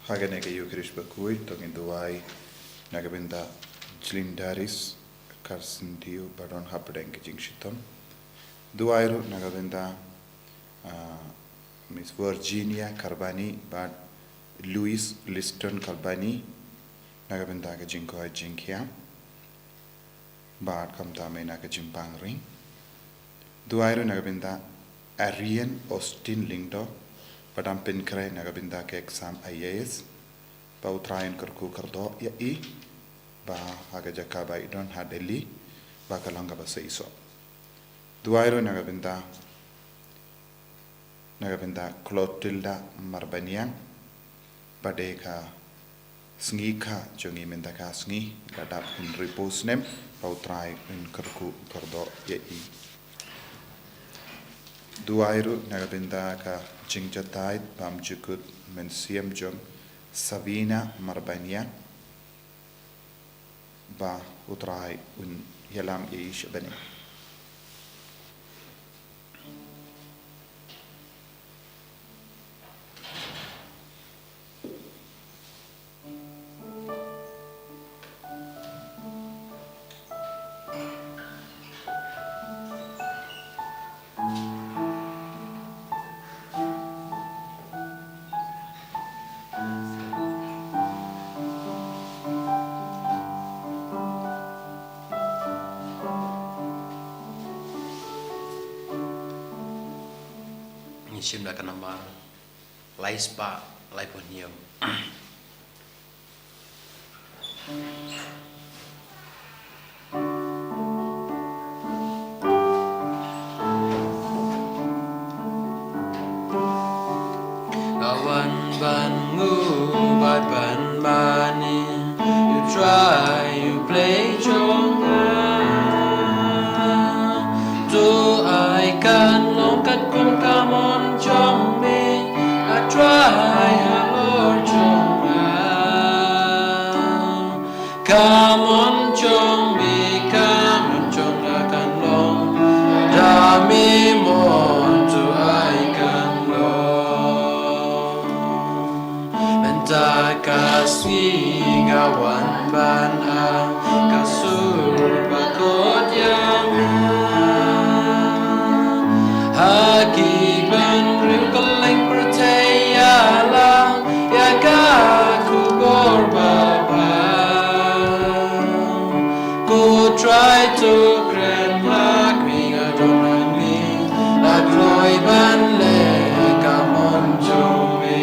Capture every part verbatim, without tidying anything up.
Ha kane ka Ïukharist bakhuid to ngin duwai na ka bynta Jlindaris Karsynthiew ba don hapdeng ka jingshitom. Duwai ruh na ka bynta, ah, Miss Virginia Karbani bad Louis Liston Karbani na ka bynta ka jingkoit jingkhiah bad khamtam eh na ka jingpang ring. Duwai ruh na ka bynta Arian Austin Lyngdoh ba dang pynkhreh na ka bynta ka exam I A S, ba U Trai un kyrkhu kyrdoh ïa i ba ha ka jaka ba i don ha Delhi ba ka long kaba seisoh. Duwai ruh na ka bynta na ka bynta Clotilda Marbaniang ba dei ka sngi kha jong i mynta ka sngi, la dap hynriewphew snem, ba U Trai un kyrkhu kyrdoh ïa i. Duwai ruh na ka bynta ka jingjatai bymjukut mynsiem jong Savina Marbaniang ba U Trai un ïalam ïa i sha bneng. Ngi shim da ka nambar lai spah laiphew hynñiew. Nga wan ban nguh bad ban mane, you try, you play jong nga. To ai kan long katkum ka mon jong me, a trai halor jong nga. Ka mon jong me, ka mon jong nga kan long, da me mon to ai kan long. Mynta ka sngi nga wan ban ai ka sur bakhuid ïa nga. Ha ki bynriew kylleng pyrthei ïalam ïa ka khubor babha. Ko Trai to kren ha me, nga don ha me, nga kloi ban leh ka mon jong me.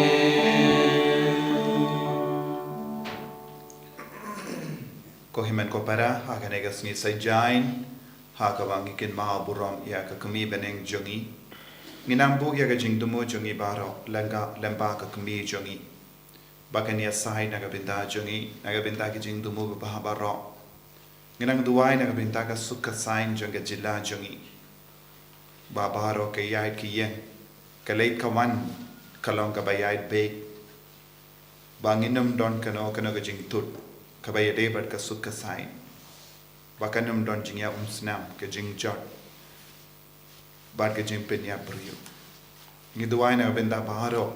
Ko hynmen ko para, ha kane ka sngi Saitjaiñ, ha kaba ngi kynmaw burom ïa ka kmie bneng jong ngi, ngi nang buh ïa ka jingthmu jong ngi baroh lyngba, lyngba ka kmie jong ngi, ba kan ïasaid na ka bynta jong ngi, na ka bynta ki jingthmu babha baroh. Ngi nang duwai na ka bynta ka suk ka saiñ jong ka jylla jong ngi, ba baroh ka ïaid ka ïeng, ka leit ka wan ka long kaba ïaid beit, ba ngin ym don kano kano ka jingthut kaba ïadei bad ka suk ka saiñ, ba kan ym don jingïaumsnam, ka jingjot bad ka jingpynïap briew. Ngi duwai na ka bynta baroh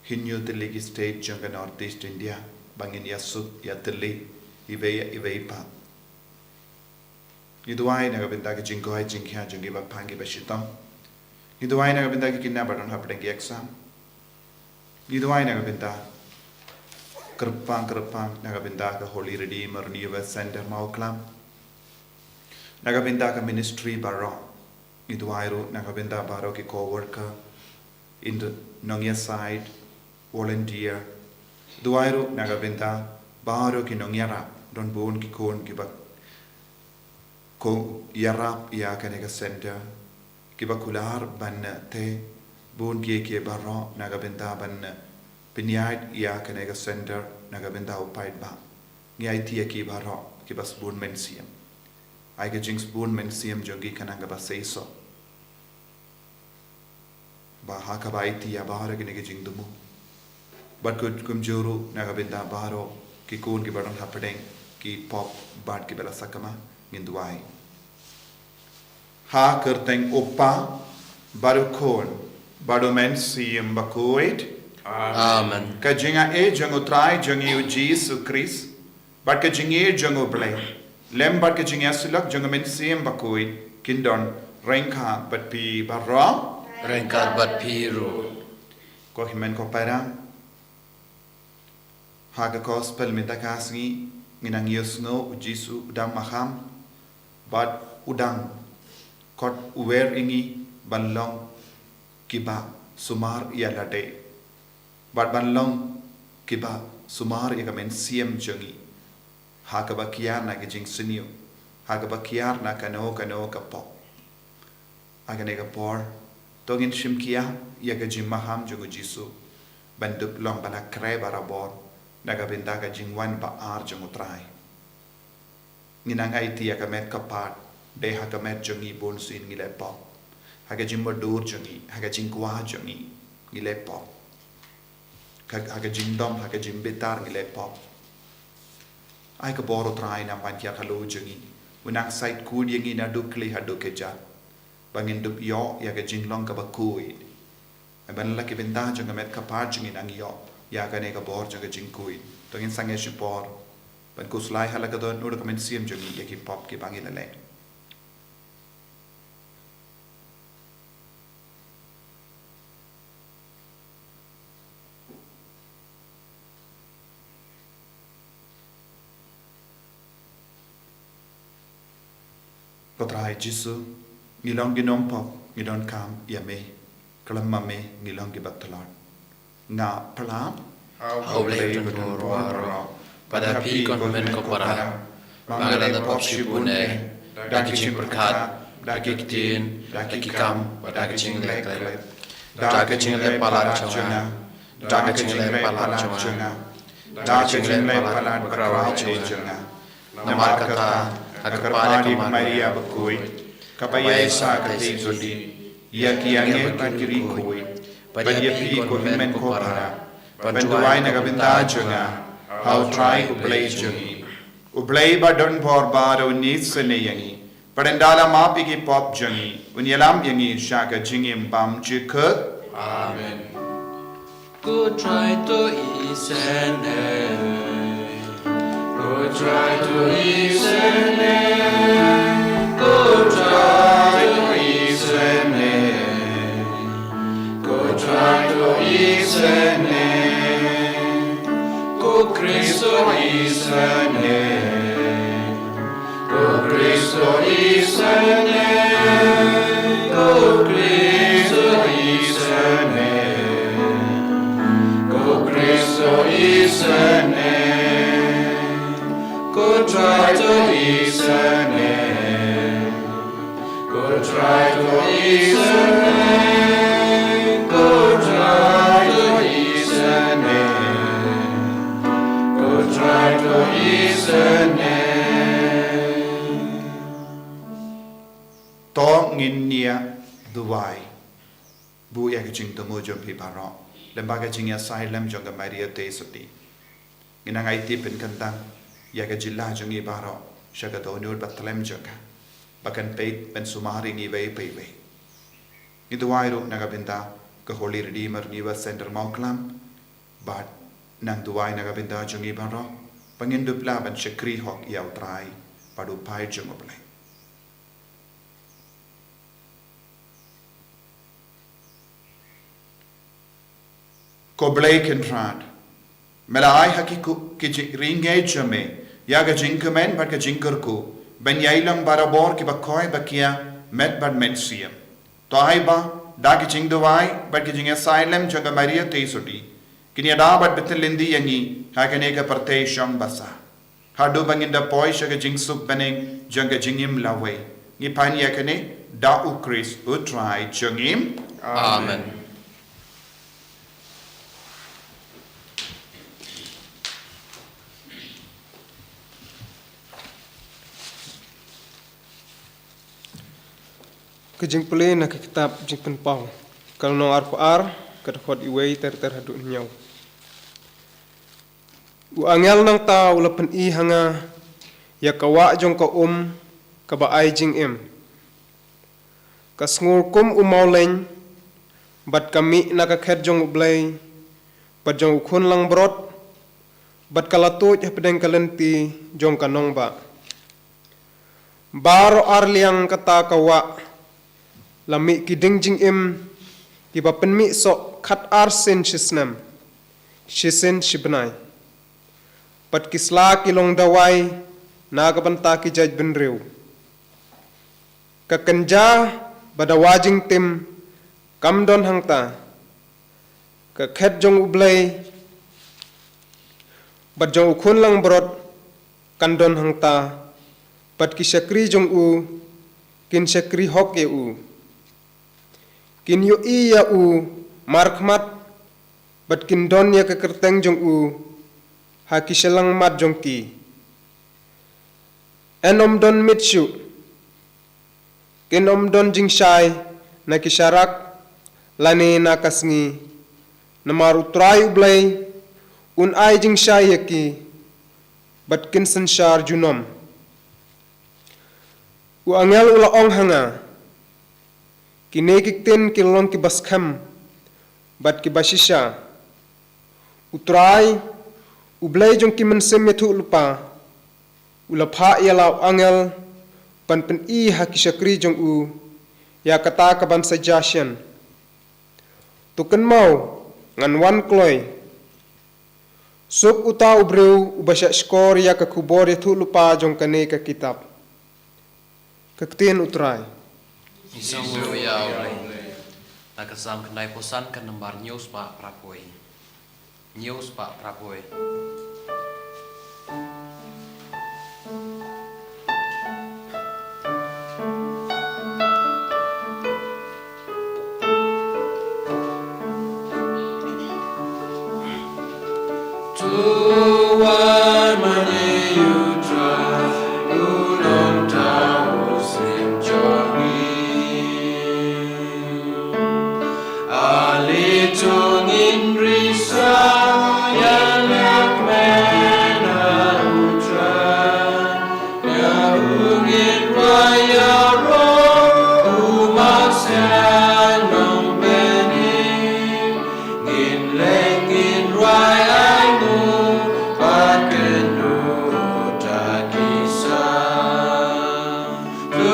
hynñiew tylli ki state jong ka North East India, ba ngin ïasuk ïatylli iwei ïa iwei pat. Ngi duwai na ka bynta ka jingkoit jingkhiah jong ki bapang ki bashitom. Ngi duwai na ka bynta ki khynnah ba don hapdeng ki exam. Ngi duwai na ka bynta kyrpang kyrpang na ka bynta ka Holy Redeemer Renewal Center Mawklam, na ka bynta ka ministry baroh. Ngi duwai ruh na ka bynta baroh ki co-worker, in the nongïasaid, volunteer. Duwai ruh na ka bynta baroh ki nongïarap, don bun ki khun kiba ko ïarap ïa kane ka center, kiba kular ban tei bun kiei kiei baroh na ka bynta ban pynïaid ïa kane ka center na ka bynta u paidbah. Ngi aiti ïa ki baroh kiba sbun mynsiem. Ai ka jingsbun mynsiem jong ki ka nang kaba seisoh, ba ha kaba aiti ïa baroh kine ki jingthmu. Bad kumjuh ruh na ka bynta baroh ki khun kiba don hapdeng ki pop bad kiba la sakma, ngin duwai. Ha ka kyrteng U Kpa bad U Khun bad U Mynsiem Bakhuid. Amen. Ka jingaiei jong U Trai jong ngi U Jisu Khrist, bad ka jingïeit jong U Blei, lem bad ka jingïasyllok jong U Mynsiem Bakhuid, kin don ryngkat bad phi baroh. Ryngkat bad phi ruh. Ko hynmen ko para, ha ka gospel mynta ka sngi, ngi nang ïohsngew U Jisu u dang maham, bad u dang khot wer ïa ngi ban long kiba sumar ïa lade, bad ban long kiba sumar ïa ka mynsiem jong ngi, ha kaba kiar na ka jingsniew, ha kaba kiar na kano kano ka pop. Ha kane ka por, to ngin shim khia ïa ka jingmaham jong U Jisu ban dup long ba la khreh barabor na ka bynta ka jingwan ba ar jong U Trai. Ngi nang aiti ïa ka met ka phad, dei ha ka met jong ngi bunsien ngi leh pop. Ha ka jingmudui jong ngi, ha ka jingkwah jong ngi, ngi leh pop. Ha ka, ha ka jingdom, ha ka jingbitar ngi leh pop. Ai ka bor U Trai nang ban kiar halor jong ngi. U nang shait kut ïa ngi naduh khlieh haduh kjat, ba ngin dup ïoh ïa ka jinglong kaba khuid. Ai ban la ki bynta jong ka met ka phad jong ngi nang ïoh ïa kane ka bor jong ka jingkhuid. To ngin sangeh shipor ban khuslai ha la ka dohnud ka mynsiem jong ngi ïa ki pop kiba ngi la leh. Ko Trai Jisu, ngi long ki nongpop, ngi donkam ïa me. Khlem ma me ngi long kiba tlot. Nga pyrshah ha U Blei uba don bor baroh, bad ha phi ko hynmen ko para, ba nga la pop shibun eh, da ki jingpyrkhat, da ki ktien, da ki kam, bad da ki jingleh khlem, da ki jingleh palat jong nga, da ki jingleh palat jong nga, da ki jingleh palat bakhraw jong nga. Namar kata, nga kyrpad ïa ka Maria bakhuid, kaba ïa shah ka theisotti ïa ki angel bad ki riewkhuid, bad ïa phi ko hynmen ko para, ban duwai na ka bynta jong nga ha U Trai U Blei jong ngi. U Blei ba don bor baroh un isynei ïa ngi, bad ynda la map ïa ki pop jong ngi, un ïalam ïa ngi sha ka jingim bymjukut. Amen. Ko Trai to isynei. Ko Trai to isynei. Ko Trai to isynei. Ko Trai to isynei. Ko Khrist to isynei. Ko Khrist to isynei, ko Khrist to isynei, ko Khrist to isynei, ko Trai to isynei, ko Trai to isynei, ko Trai to isynei, ko Trai to isynei. To ngin ïa duwai. Buh ïa ka jingthmu jong phi baroh, lem bad ka jingïasaid lem jong ka Maria theisotti. Ngi nang aiti pynkyntang ïa ka jylla jong ngi baroh sha ka dohnud bathylliem jong ka, ba kan peit ban sumar ïa ngi iwei pa iwei. Ngi duwai ruh na ka bynta ka Holy Redeemer Renewal Centre Mawklam, bad nang duwai na ka bynta jong ngi baroh, ba ngin dup lah ban shakri hok ïa U Trai bad u paid jong U Blei. Ko Blei Kynrad, me la ai ha ki ku-, ki jingringeh jong me ïa ka jingkmen bad ka jingkyrkhu, ban ïai long barabor kiba khoi ba khia, met bad mynsiem. To ai ba da ki jingduwai bad ki jingïasaid lem jong ka Maria theisotti, kin ïada bad bteng lynti ïa ngi ha kane ka pyrthei shong basa, haduh ba ngin da poi sha ka jingsuk bneng jong ka jingim lawei. Ngi pan ïa kane da U Khrist U Trai jong ngi. Amen. Ka jingpule na ka kitab Jingpynpaw, ka lynnong arphew ar, ka dkhot iwei ter ter haduh hynñiew. U angel nangta u la pyni ha nga ïa ka wah jong ka um kaba ai jingim, ka sngur kum u mawleiñ, bad ka mih na ka khet jong U Blei, bad jong u khun langbrot, bad ka la tuid hapdeng ka lynti jong ka nongbah. Baroh arliang kata ka wah la mih ki ding jingim kiba pynmih soh khat ar sien shi snem, shi sien shi bnai. Bad ki sla ki long dawai na ka bynta ki jaitbynriew. Ka kynja ba dawa jingtim kam don hangta. Ka khet jong U Blei bad jong u khun langbrot kan don hangta, bad ki shakri jong u kin shakri hok ïa u. Kin ïohi ïa u markhmat, bad kin don ïa ka kyrteng jong u ha ki shyllangmat jong ki. Yn ym don miet shuh, kin ym don jingshai na ki sharak lane na ka sngi, namar U Trai U Blei un ai jingshai ïa ki, bad kin synshar junom. U angel u la ong ha nga, kine ki ktien ki long kiba skhem bad kiba shisha. U Trai, U Blei jong ki mynsiem ïathuhlypa, u la phah ïa la u angel ban pyni ha ki shakri jong u ïa kata kaban sa jia shen. To kynmaw, ngan wan kloi. Suk uta u briew uba shah shkor ïa ka khubor ïathuhlypa jong kane ka kitab. Ka ktien U Trai. Ngi sngew ïa U Blei. Na ka Salm khyndai phew san, ka nambar hynñiew spah phra phew. Hynñiew spah phra phew. To wan mane U Trai, u nongthaw u syiem jong ngi. Ale to ngin risa ïa la kmen ha U Trai. Ïa u ngin rwai ïaroh u Mynsiem Nongbneng. Ngin leit ngin rwai ainguh bad kynduh da ki sam. To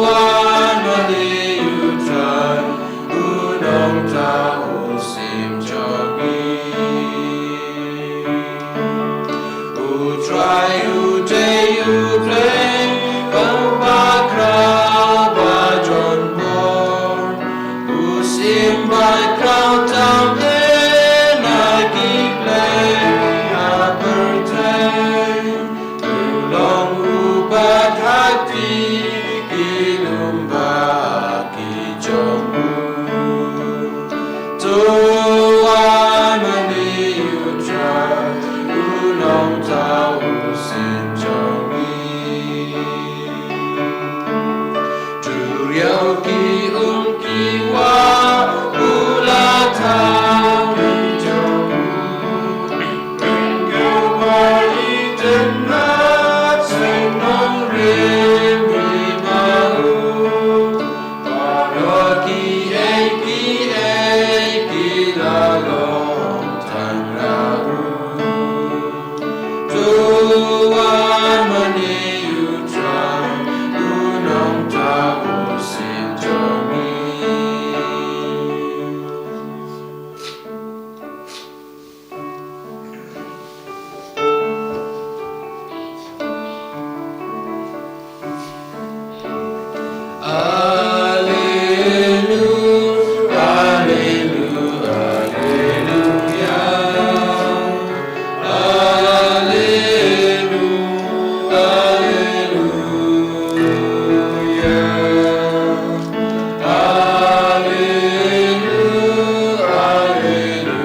wan mane U Trai, u nongthaw u syiem jong ngi. U Trai u dei U Blei, u bakhraw ba don bor. U syiem bakhraw tam lem na ki blei ha pyrthei. U long u bat ha ki lum ba ki jong u. To wan mane U Trai, u nongthaw u syiem jong ngi. Turiaw ki um ki wah, u la thaw ki jong u. Pynkylla ba itynnat, seng nongrim ri ma u. Baroh kiei kiei ki la long tang na u. To wan mane U Trai, u nongthaw u syiem jong ngi. Alleluia, alleluia, alleluia. Alleluia, alleluia.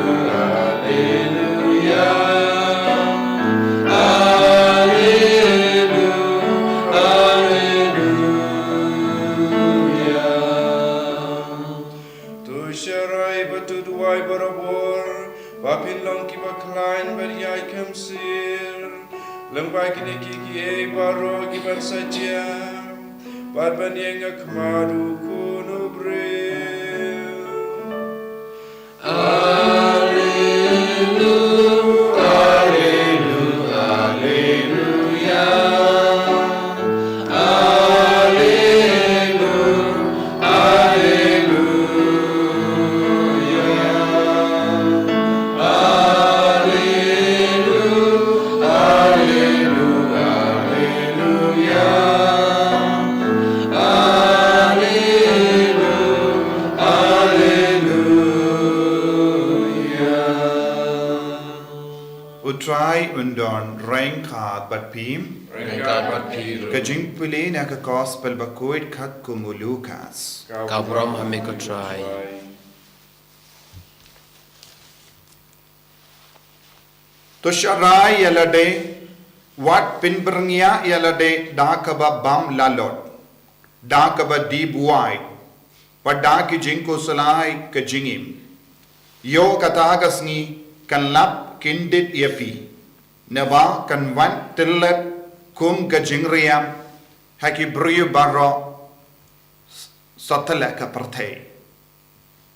Alleluia, alleluia. Alleluia, alleluia. To sharai bad to duwai barabor, ba phin long kiba khlaiñ bad ïaid kham sir lyngba kine kiei baroh kiban sa jia, bad ban ïeng ha khmat U Khun U Briew. Alleluia. Un don ryngkat bad phi. Ryngkat bad phi ruh. Ka jingpule na ka Gospel bakhuid katkum u Lukas. Ka burom ha me ko Trai. To sharai ïa lade, wat pynbyrngia ïa lade da kaba bym lah lut, da kaba die buaid, bad da ki jingkhuslai ka jingim. Ïoh kata ka sngi kan lap kyndit ïa phi, naba kan wan tyllet kum ka jingriam ha ki briew baroh satlak ka pyrthei.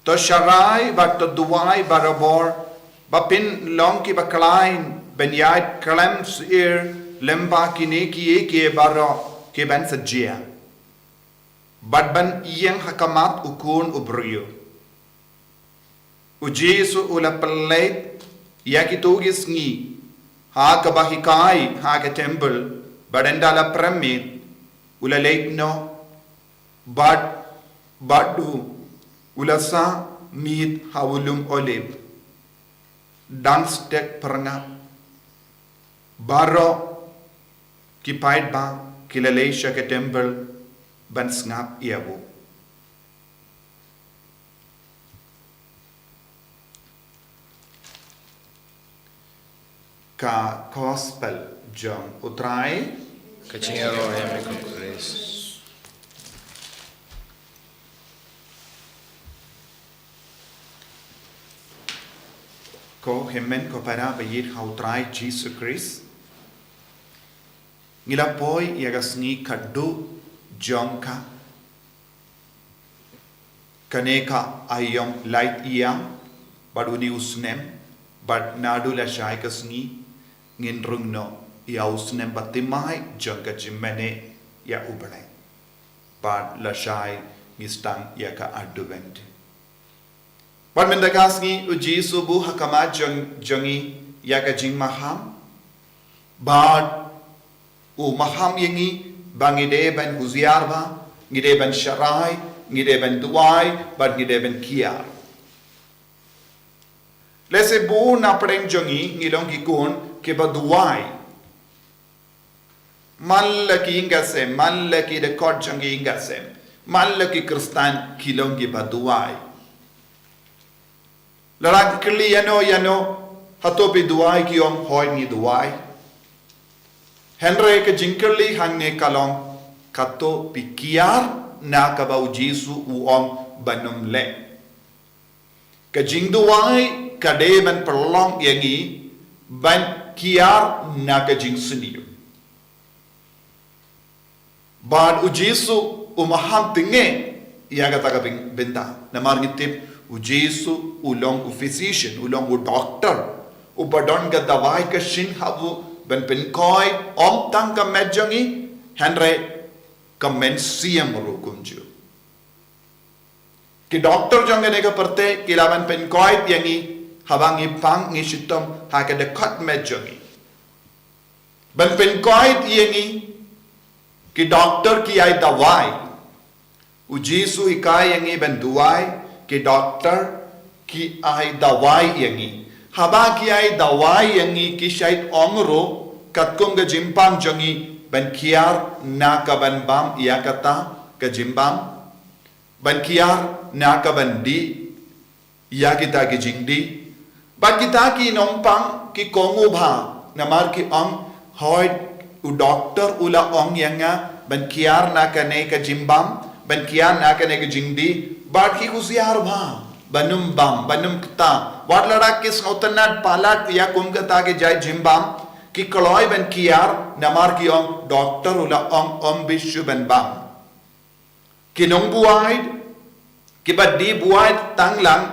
To sharai bad to duwai barabor, ba phin long kiba khlaiñ ban ïaid khlem syier lem bad kine kiei kiei baroh kiban sa jia, bad ban ïeng ha khmat u Khun u briew. U Jisu u la pynleit ïa kito ki sngi ha kaba hikai ha ka templ, bad ynda la prem miet u la leit noh bad, bad u la sah miet ha u lum Olib. Dang stet pyrngap, baroh ki paidbah ki la leit sha ka templ ban sngap ïa u. Ka Gospel jong u Trai. Ka jingïaroh ïa me ko Khrist. Ko hynmen ko para ba ïeit ha u Trai Jisu Khrist. Ngi la poi ïa ka sngi khatduh jong ka, kane ka aïom lait ïa bad une u snem, bad naduh lashai ka sngi ngin rung noh ïa u snem ba thymmai jong ka jingmane ïa u Blei. Bad lashai ngi sdang ïa ka Advent. Bad mynta ka sngi u Jisu u buh ha khmat jong, jong ngi ïa ka jingmaham. Bad u maham ïa ngi ba ngi dei ban husiar bha, ngi dei ban sharai, ngi dei ban duwai, bad ngi dei ban kiar. Lehse bun na pdeng jong ngi ngi long ki khun kiba duwai. Man la ki ïing ki sem, man la ki dkhot jong ki ïing ki sem, man la ki Khristan ki long kiba duwai. Lada kylli ïano ïano, hato phi duwai, ki ong hooid ngi duwai. Hynrei ka jingkylli hangne ka long, hato phi kiar na kaba u Jisu u ong ban ym leh. Ka jingduwai ka dei ban pynlong ïa ngi ban kiar na ka jingsniew. Bad u Jisu u maham tyngngew ïa kata ka byn-, bynta. Namar ngi tip u Jisu u long u physician, u long u doktor. Uba don ka dawai ka shin ha u ban pynkhiah ym tang ka met jong ngi, hynrei ka mynsiem ruh kumjuh. Ki doktor jong kane ka pyrthei ki lah ban pynkhiah ïa ngi haba ngi pang ngi shitom ha ka dkhot met jong ngi. Ban pynkhiah ïa ngi, ki doktor ki ai dawai. U Jisu u hikai ïa ngi ban duwai, ki doktor ki ai dawai ïa ngi. Haba ki ai dawai ïa ngi ki shait ong ruh katkum ka jingpang jong ngi ban kiar na ka ban bam ïa kata ka jingbam. Ban kiar na ka ban dih ïa kita ki jingdih. Bad kita ki nongpang ki kohnguh bha namar ki ong hooid u doktor u la ong ïa nga ban kiar na kane ka jingbam, ban kiar na kane ka jingdih, bad ki husiar bha ban ym bam, ban ym kta. Wat lada ki sngewtynnad palat ïa kum kata ki jait jingbam, ki kloi ban kiar namar ki ong doktor u la ong ym bit shuh ban bam. Ki nongbuaid kiba die buaid tang lang,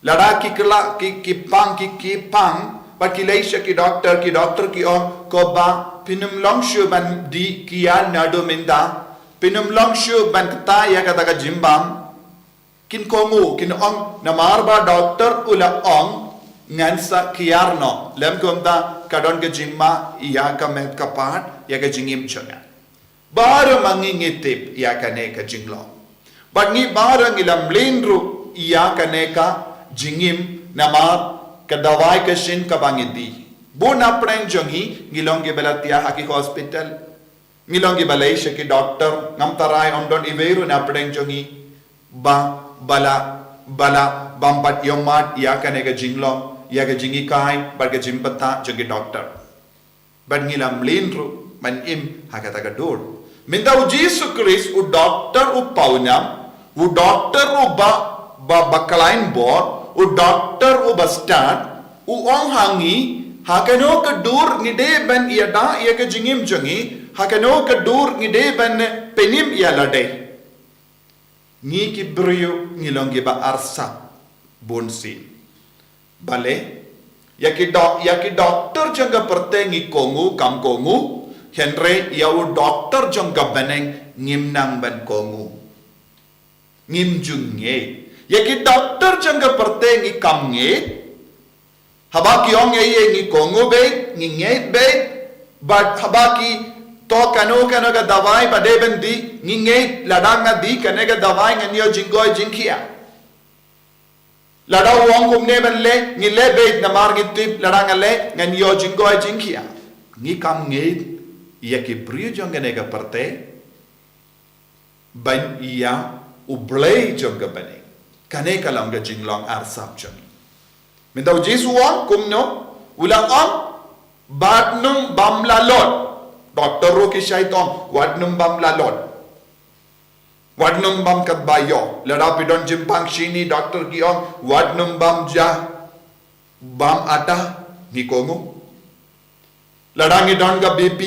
lada ki kylla ki, ki pang, ki, ki pang, bad ki leit sha ki doktor, ki doktor ki ong ko bah phin ym long shuh ban die kiar naduh mynta, phin ym long shuh ban kta ïa kata ka jingbam. Kin kohnguh, kin ong namar ba doktor u la ong ngan sa kiar noh, lym kumta ka don ka jingma ïa ka met ka phad, ïa ka jingim jong nga. Baroh ma ngi ngi tip ïa kane ka jinglong. Bad ngi baroh ngi la mlien ruh ïa kane ka jingim namar ka dawai ka shin kaba ngi die. Bun na pdeng jong ngi, ngi long kiba la thiah ha ki hospital. Ngi long kiba leit sha ki doktor, ngam tharai ym don iwei ruh na pdeng jong ngi ba, ba la, ba la bam pat ïohmad ïa kane ka jinglong, ïa ka jinghikai bad ka jingbthah jong ki doktor. Bad ngi la mlien ruh ban im ha kata ka dur. Mynta u Jisu Khrist, u doktor u pawnam, u doktor uba, ba, ba khlaiñ bor, u doktor uba stad, u ong ha ngi, ha kano ka dur ngi dei ban ïada ïa ka jingim jong ngi, ha kano ka dur ngi dei ban pynim ïa lade. Ngi ki briew ngi long kiba arsap bunsien. Balei? Ïa ki dok-, ïa ki doktor jong ka pyrthei ngi kohnguh kam kohnguh, hynrei ïa u doktor jong ka bneng ngim nang ban kohnguh. Ngim ju ngeit. Ïa ki doktor jong ka pyrthei ngi kam ngeit. Haba ki ong ei ei ngi kohnguh beit, ngi ngeit beit. Bad haba ki thoh kano kano ka dawai ba dei ban dih, ngi ngeit, lada nga dih kane ka dawai ngan ïoh jingkoit jingkhiah. Lada u ong kumne ban leh, ngi leh beit namar ngi tip lada nga leh ngan ïoh jingkoit jingkhiah. Ngi kam ngeit ïa ki briew jong kane ka pyrthei ban ïa U Blei jong ka bneng. Kane ka long ka jinglong arsap jong ngi. Mynta u Jisu u ong kumno, u la ong, wat nym bam lalot. Doktor ruh ki shait ong, wat nym bam lalot. Wat nym bam katba ïoh. Lada phi don jingpang shini, doktor ki ong, wat nym bam ja, bam atta, ngi kohnguh. Lada ngi don ka B P,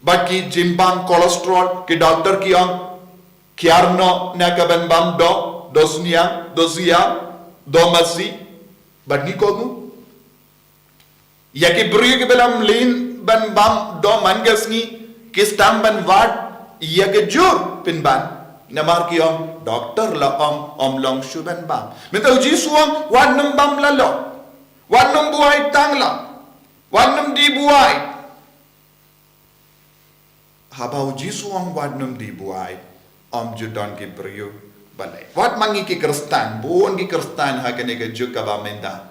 bad ki jingpang cholesterol, ki doktor ki ong, kiar noh na ka ban bam doh, doh sniang, doh siam, doh masi, bad ngi kohnguh. Ïa ki briew kiba la mlien ban bam doh man ka sngi, ki sdang ban wad ïa ka jur pynban. Namar ki ong, doktor la ong ym long shuh ban bam. Mynta u Jisu u ong, wat nym bam lalot. Wat nym buaid tang lang. Wat nym dih buaid. Haba u Jisu u ong wat nym dih buaid, ym ju don ki briew ba leh. Wat ma ngi ki Khristan, bun ki Khristan ha kane ka juk kaba mynta.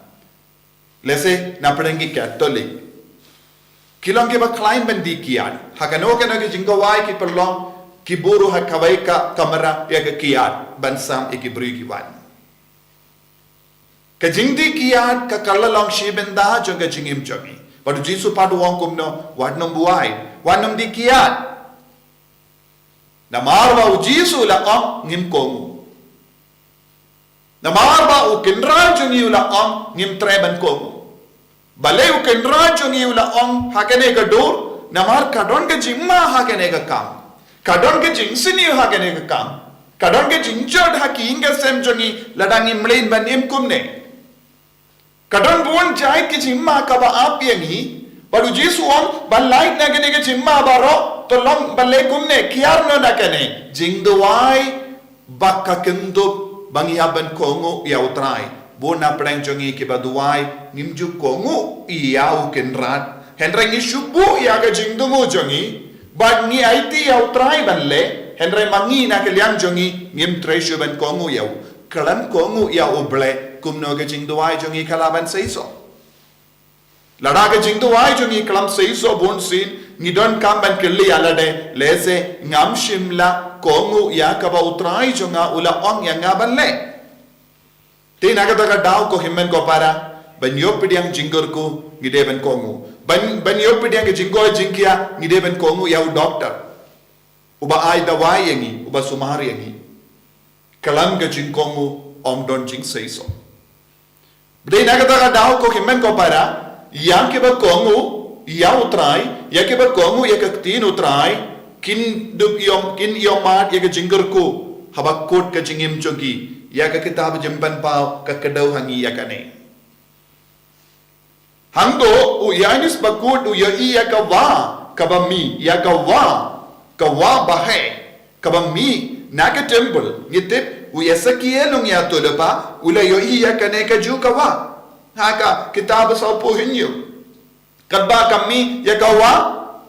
Lehse na pdeng ki Katholik, ki long kiba khlaiñ ban dih kiad. Ha kano kano ka jingkhawai ki pynlong, ki buh ruh ha kawei ka kamra ïa ka kiad ban sam ïa ki briew ki wan. Ka jingdih kiad ka, ka la long shi bynta jong ka jingim jong ngi. Bad u Jisu pat u ong kumno, wat nym buaid, wat nym dih kiad. Namar ba u Jisu u la ong ngim kohnguh. Namar ba u Kynrad jong ngi u la ong ngim treh ban kohnguh. Balei u Kynrad jong ngi u la ong ha kane ka dur, namar ka don ka jingma ha kane ka kam. Ka don ka jingsniew ha kane ka kam. Ka don ka jingjot ha ki ïing ki sem jong ngi, lada ngi mlien ban im kumne. Ka don bun jait ki jingma kaba ap ïa ngi, bad u Jisu u ong, ban lait na kine ki jingma baroh, to long ban leh kumne, kiar noh na kane, jingduwai, ba ka kynthup ba ngi hap ban kohnguh ïa U Trai. Bun na pdeng jong ngi kiba duwai, ngim ju kohnguh ïa U Kynrad. Hynrei ngi shu buh ïa ka jingthmu jong ngi, bad ngi aiti ïa U Trai ban leh, hynrei ma ngi na ka liang jong ngi, ngim treh shuh ban kohnguh ïa u. Khlem kohnguh ïa U Blei, kumno ka jingduwai jong ngi ka lah ban seisoh. Lada ka jingduwai jong ngi khlem seisoh bunsien, ngi donkam ban kylli ïa lade, lehse ngam shym la kohnguh ïa kaba U Trai jong nga u la ong ïa nga ban leh. Te na kata ka daw ko hynmen ko para, ban ïoh pdiang jingkyrkhu ngi dei ban kohnguh. Ban, ban ïoh pdiang ka jingkoit jingkhiah ngi dei ban kohnguh ïa u doktor. Uba ai dawai ïa ngi, uba sumar ïa ngi. Khlem ka jingkohnguh ym don jingseisoh. Dei na kata ka daw ko hynmen ko para, ïa kiba kohnguh ïa U Trai, ïa kiba kohnguh ïa ka ktien U Trai, kin dup ïom, kin ïohmad ïa ka jingkyrkhu, haba kut ka jingim jong ki, ïa ka kitab Jingpynpaw ka kdew ha ngi ïa kane. Hangto u Ïoannis Bakhuid u ïohi ïa ka wah kaba mih, ïa ka wah, ka wah baheh kaba mih na ka temple, ngi tip u Esekiel u ngi ïathuh lypa, u la ïohi ïa kane kajuh ka wah. Ha ka kitab Sawphew Hynñiew. Katba ka mih ïa ka wah,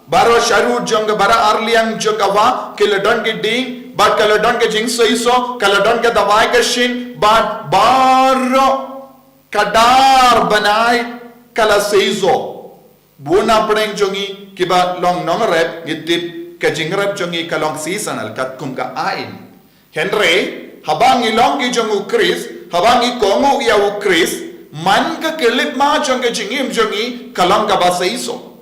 baroh sharud jong ka, baroh arliang jong ka wah, ki la don ki dieng, bad ka la don ka jingseisoh, ka la don ka dawai ka shin, bad baroh ka dar bnai ka la seisoh. Bun na pdeng jong ngi kiba long nongrep ngi tip ka jingrep jong ngi ka long seasonal katkum ka aiñ. Hynrei haba ngi long ki jong u Khrist, haba ngi kohnguh ïa u Khrist, man ka khyllipmat jong ka jingim jong ngi ka long kaba seisoh.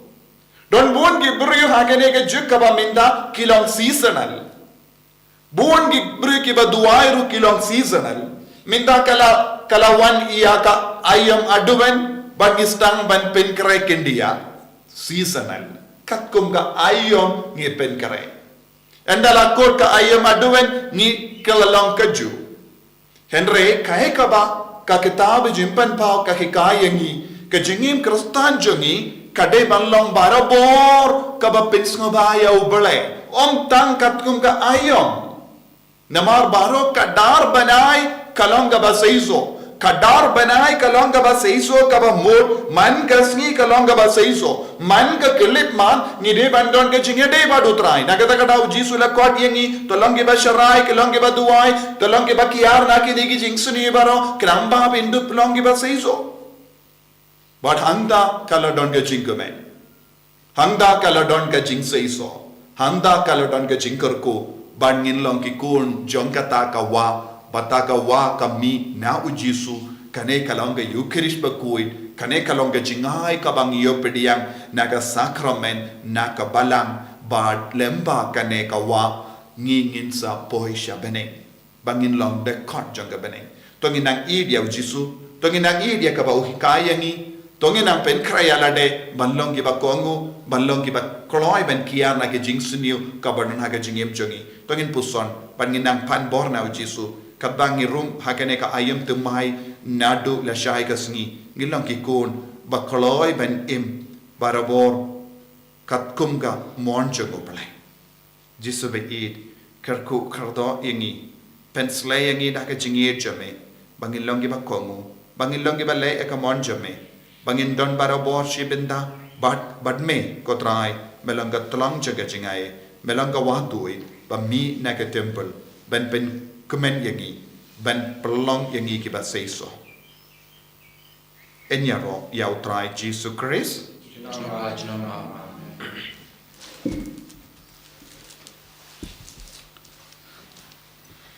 Don bun ki briew ha kane ka juk kaba mynta ki long seasonal. Bun ki briew kiba duwai ruh ki long seasonal. Mynta ka la, ka la wan ïa ka aïom Advent, bad ngi sdang ban pynkhreh khyndiat. Seasonal. Katkum ka aïom ngi pynkhreh. Ynda la kut ka aïom Advent ngi kylla long kajuh. Hynrei kaei kaba ka kitab Jingpynpaw ka hikai ïa ngi, ka jingim Khristan jong ngi ka dei ban long barabor kaba pynsngewbha ïa U Blei, ym tang katkum ka aïom. Namar baroh ka dar bnai ka long kaba seisoh. Ka dar bnai ka long kaba seisoh kaba mut, man ka sngi ka long kaba seisoh. Man ka khyllipmat ngi dei ban don ka jingïadei bad U Trai. Na kata ka daw U Jisu u la khot ïa ngi, to long kiba sharai, ki long kiba duwai, to long kiba kiar na kine ki jingsniew baroh, khnang ba phin dup long kiba seisoh. Bad hangta ka la don ka jingkmen. Hangta ka la don ka jingseisoh. Hangta ka la don ka jingkyrkhu. Ban ngin long ki khun jong kata ka wah, bad kata ka wah ka mih na U Jisu, kane ka long ka Eukharist bakhuid, kane ka long ka jingai kaba ngi ïoh pdiang na ka sakramen, na ka balang, bad lyngba kane ka wah, ngi ngin sa poi sha bneng. Ba ngin long dkhot jong ka bneng. To ngin nang ïeit ïa U Jisu, to ngin nang ïeit ïa kaba u hikai ïa ngi, to ngin nang pynkhreh ïa lade, ban long kiba kohnguh, ban long kiba kloi ban kiar na ka jingsniew kaba don ha ka jingim jong ngi. To ngin puson, ban ngin nang pan bor na U Jisu, katba ngi rung ha kane ka aïom thymmai, naduh lashai ka sngi, ngin long ki khun ba kloi ban im barabor katkum ka mon jong U Blei. Jisu ba ïeit, kyrkhu kyrdoh ïa ngi, pynsleh ïa ngi da ka jingïeit jong me, ba ngin long kiba kohnguh, ba ngin long kiba leh ïa ka mon jong me, ba ngin don barabor shi bynta bad, bad me, ko Trai, me long ka tlong jong ka jingaiei, me long ka wah dui ba mih na ka templ, ban pynkmen ïa ngi, ban pynlong ïa ngi kiba seisoh. Yn ïaroh ïa U Trai Jisu Khrist. Junom ba junom. Amen.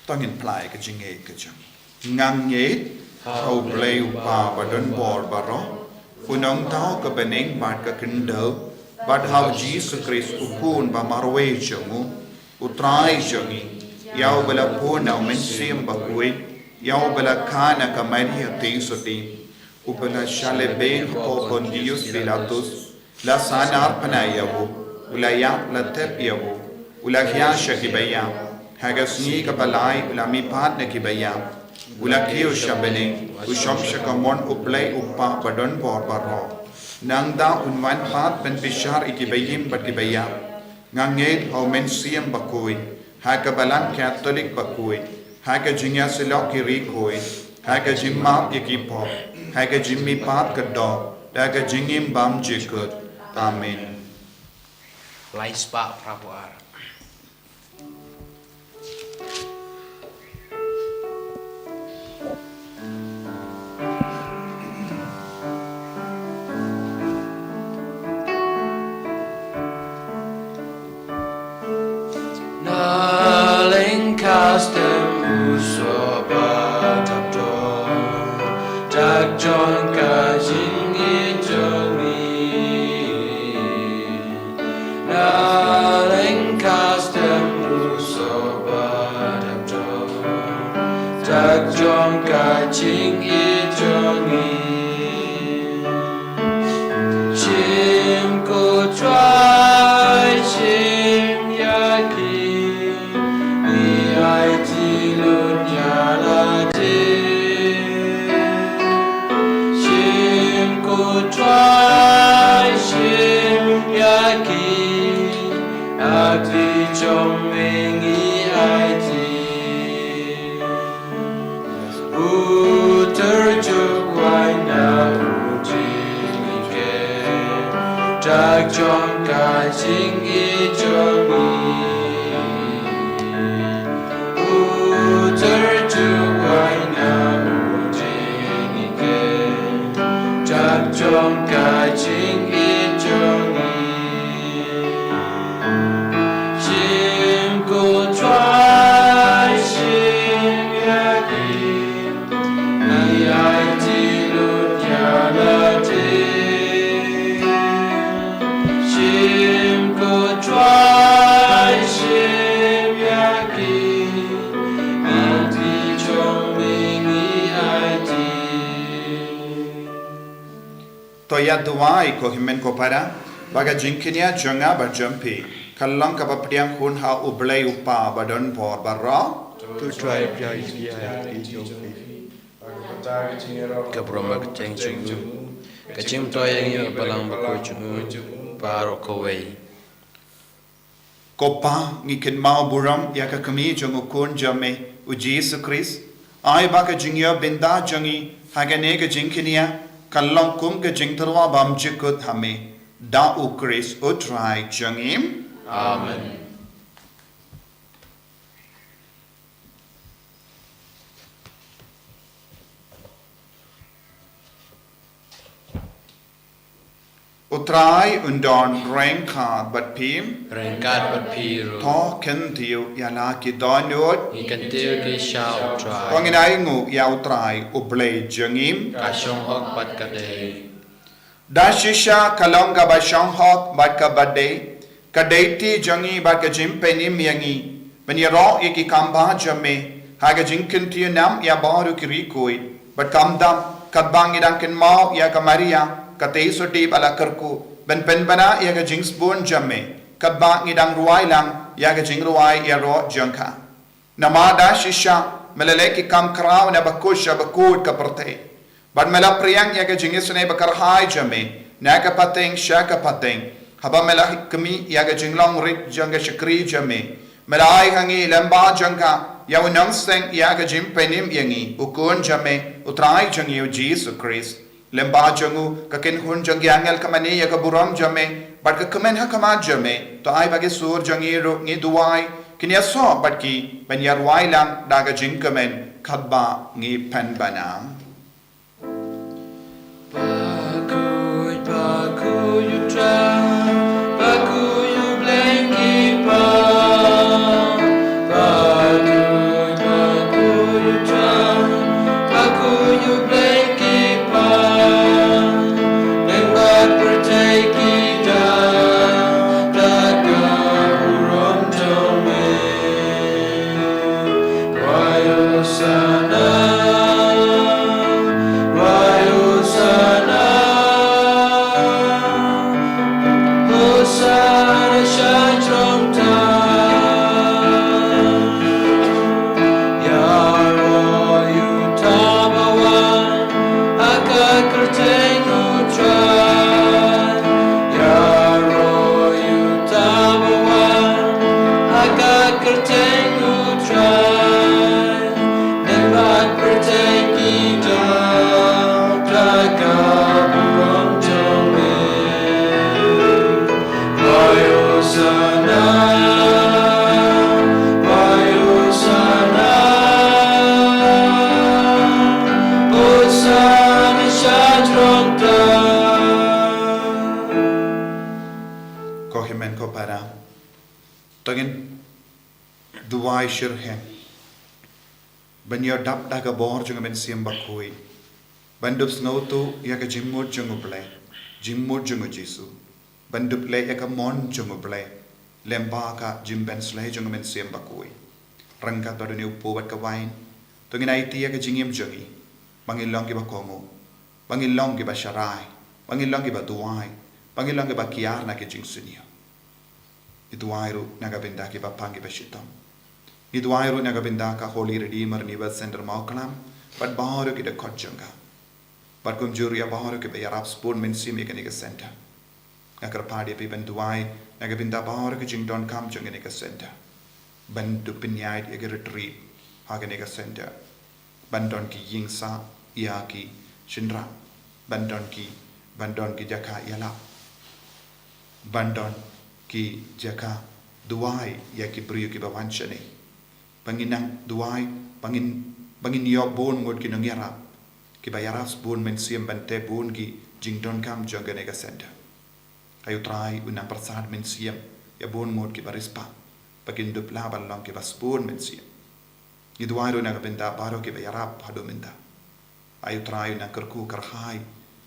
To ngin phla ïa ka jingngeit ka jong ngi. Nga ngeit ha U Blei U Kpa ba don bor baroh, U Nongthaw ka bneng bad ka khyndew, bad ha U Jisu Khrist U Khun ba marwei jong u, U Trai jong ngi, ïa uba la pun na U Mynsiem Bakhuid, ïa uba la kha na ka Maria theisotti, uba la shah lehbeiñ hapoh Pontius Pilatus, la sahnarphna ïa u, u la ïap, la thep ïa u, u la hiar sha kiba ïap, ha ka sngi kaba lai u la mihpat na kiba ïap, u la kiew sha bneng, u shong sha ka mon U Blei U Kpa ba don bor baroh. Nangta un wan pat ban bishar ïa kiba im bad kiba ïap. Nga ngeit ha U Mynsiem Bakhuid, ha ka Balang Katholik bakhuid, ha ka jingïasyllok ki riewkhuid, ha ka jingmap ïa ki pop, ha ka jingmihpat ka doh, ha ka jingim bym jukut. Amen. Lai spah phra phew ar. Na lyngkha step u soh ba dap dor, dak jong ka jingïeit jong ngi. Na lyngkha step u soh ba dap dor, dak jong ka jingïeit jong ngi. Shim ko Trai, shim ïa ki, ngi aiti lut ïa lade. Shim ko Trai, shim ïa ki, ha kti jong me ngi aiti. Uter juk wai na u diengikep, dak jong ka jingïeit jong ngi. Uter juk wai na u diengikep, dak jong ka jingïeit jong Ïa duwai ko hynmen ko para, ba ka jingkñia jong nga bad jong phi kan long kaba pdiang hun ha U Blei U Kpa ba don bor baroh. To trai pia ïa ki jong phi. Ka burom ka kyrteng jong u. Ka jingmyntoi ïa ngi, ka balang bakhuid jong u baroh kawei. Ko Pa, ngi kynmaw burom ïa ka kmie jong u Khun jong me, u Jisu Khrist. Ai ba ka jingïoh bynta jong ngi ha kane ka jingkñia kan long kum ka jingtyrwa bymjukut ha me, da u Khrist u Trai jong ngi. Amen. U Trai un don ryngkat bad phi. Ryngkat bad phi ruh. To kyntiew ïa la ki dohnud. Ngi kyntiew ki sha U Trai. To ngin ainguh ïa U Trai U Blei jong ngi. Ka shong hok bad ka dei. Da shisha ka long kaba shong hok bad kaba dei, ka dei ti jong ngi bad ka jingpynim ïa ngi ban ïaroh ïa ki kam ba jong me ha ka jingkyntiew nam ïa baroh ki riewkhuid. Bad khamtam, katba ngi dang kynmaw ïa ka Maria, ka Theisotti ba la kyrkhu, ban pynbna ïa ka jingsbun jong me, katba ngi dang rwai lang ïa ka jingrwai ïaroh jong ka. Namar da shisha me la leh ki kam khraw na bakhuid sha bakut ka pyrthei. Bad me la pdiang ïa ka jingisynei bakyrhai jong me na ka pateng sha ka pateng. Haba me la khmih ïa ka jinglong rit jong ka shakri jong me, me la ai ha ngi lyngba jong ka ïa u nongseng ïa ka jingpynim ïa ngi, u Khun jong me, U Trai jong ngi u Jisu Khrist. Lyngba jong u ka kynhun jong ki angel ka mane ïa ka burom jong me, bad ka kmen ha khmat jong me. To ai ba ki sur jong ngi ruh, ngi duwai, kin ïasoh bad ki ban ïarwai lang da ka jingkmen katba ngi pynbna. Bakhuid, bakhuid U Trai, bakhuid U Blei kein. Bakhuid, bakhuid U Trai, bakhuid U Blei kein. Lyngba pyrthei ki dap da ka burom jong me. Rwai Hosanna, rwai Hosanna. Hosanna sha jrong tam. Ïaroh ïa uta ba wan ha ka kyrteng U Trai. Ïaroh ïa uta ba wan ha ka kyrteng U Trai. Lyngba pyrthei ki dap da ka burom jong me. Rwai Hosanna, rwai Hosanna. Hosanna sha jrong tam. Ko hynmen ko para, to ngin duwai shitrhem ban ïoh dap da ka bor jong ka Mynsiem Bakhuid, ban dup sngewthuh ïa ka jingmut jong U Blei, jingmut jong U Jisu, ban dup leh ïa ka mon jong U Blei lyngba ka jingpynsleh jong ka Mynsiem Bakhuid. Ryngkat bad une u pud bad ka wain, to ngin aiti ïa ka jingim jong ngi, ba ngin long kiba kohnguh, ba ngin long kiba sharai, ba ngin long kiba duwai, ba ngin long kiba kiar na ki jingsniew. Ngi duwai ruh na ka bynta ki bapang ki bashitom. Ngi duwai ruh na ka bynta ka Holy Redeemer Renewal Center Mawklam, bad baroh ki dkhot jong ka. Bad kumjuh ruh ïa baroh kiba ïarap sbun mynsiem ïa kane ka center. Nga kyrpad ïa phi ban duwai na ka bynta baroh ki jingdonkam jong kane ka center. Ban dup pynïaid ïa ki retreat ha kane ka center. Ban don ki ïing sah ïa ki shynrang. Ban don ki, ban don ki jaka ïalap. Ban don ki jaka duwai ïa ki briew kiba wan shane. Ba ngin nang duwai, ba ngin, ba ngin ïoh bun ngut ki nongïarap kiba ïarap sbun mynsiem ban teh bun ki jingdonkam jong kane ka center. Ai U Trai un nang pyrsad mynsiem ïa bun ngut kiba riewspah, ba kin dup lah ban long kiba sbun mynsiem. Ngi duwai ruh na ka bynta baroh kiba ïarap haduh mynta. Ai U Trai un nang kyrkhu kyrhai